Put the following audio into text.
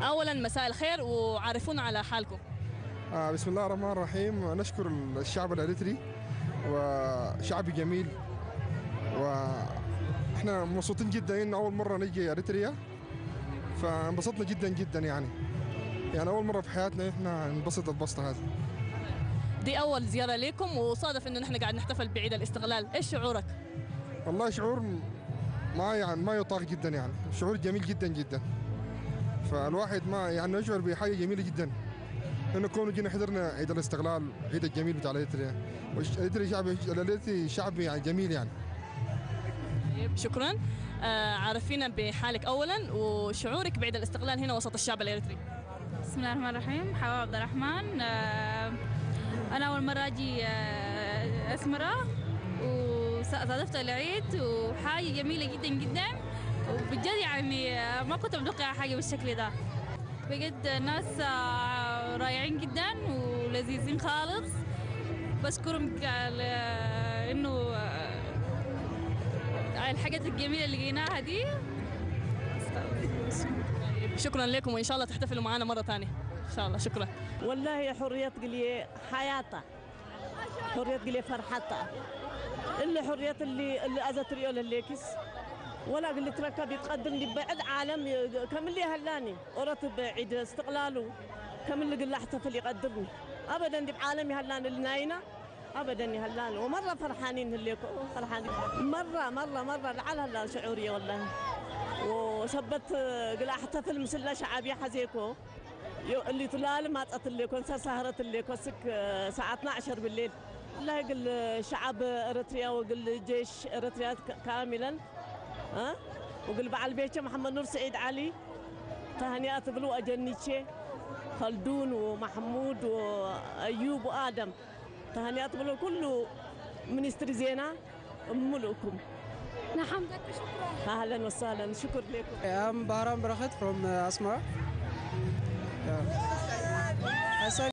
أولا مساء الخير وعرفونا على حالكم. بسم الله الرحمن الرحيم. نشكر الشعب الأريتري وشعب جميل، واحنا مبسوطين جدا إن أول مرة نجي أريتريا، فانبسطنا جدا جدا يعني أول مرة في حياتنا احنا ننبسط البسطة هذه. دي أول زيارة لكم وصادف إنه نحن قاعد نحتفل بعيد الاستقلال، إيش شعورك؟ والله شعور ما يعني ما يطاق جدا، يعني شعور جميل جدا جدا، فالواحد ما يعني يشعر بحاجة جميلة جدا إنه كونه جينا حضرنا عيد الاستقلال، عيد الجميل بتاع الإريتريا. الإريتري شعب، الإريتري شعب يعني جميل يعني. شكرا. عرفينا بحالك أولا وشعورك بعيد الاستقلال هنا وسط الشعب الإريتري. بسم الله الرحمن الرحيم. حواء عبد الرحمن. أنا أول مرة أجي أسمرة وصادفت العيد، وحاجة جميلة جدا جدا، وبجد يعني ما كنت متوقعة حاجة بالشكل ده. بجد ناس رائعين جدا ولذيذين خالص. بشكرهم على إنه على الحاجات الجميلة اللي لقيناها دي. شكرا لكم وإن شاء الله تحتفلوا معنا مرة ثانية إن شاء الله. شكرا. والله حرية قلي حياتها، حرية قلي فرحتها، اللي حرية اللي أزت ريول الليكس ولا قلي تركب يتقدم لي بعد عالم كم اللي هلاني ورتب عيد استقلاله كم اللي قل احتفل يقدرني أبدا دي بعالمي هلاني اللي ناينة أبدا هلاني، ومرة فرحانين اللي فرحانين مرة مرة مرة لعل هلا شعورية والله. وثبت قل احتفل مثل شعبي حزيكو اللي طلال ما تقتل سهرت اللي كسك الساعة 12 بالليل. الله يقول شعب اريتريا وقل جيش اريتريا كاملا، ها وقل بعل بيته محمد نور سعيد علي تهنئات بلو اجنيتشي خلدون ومحمود وايوب وادم تهنئات بلو كله منستر زينة ملوكم. نحمدك شكرا. اهلا وسهلا، شكر لكم. I'm Bahram Barakhat from Asmara. Yeah.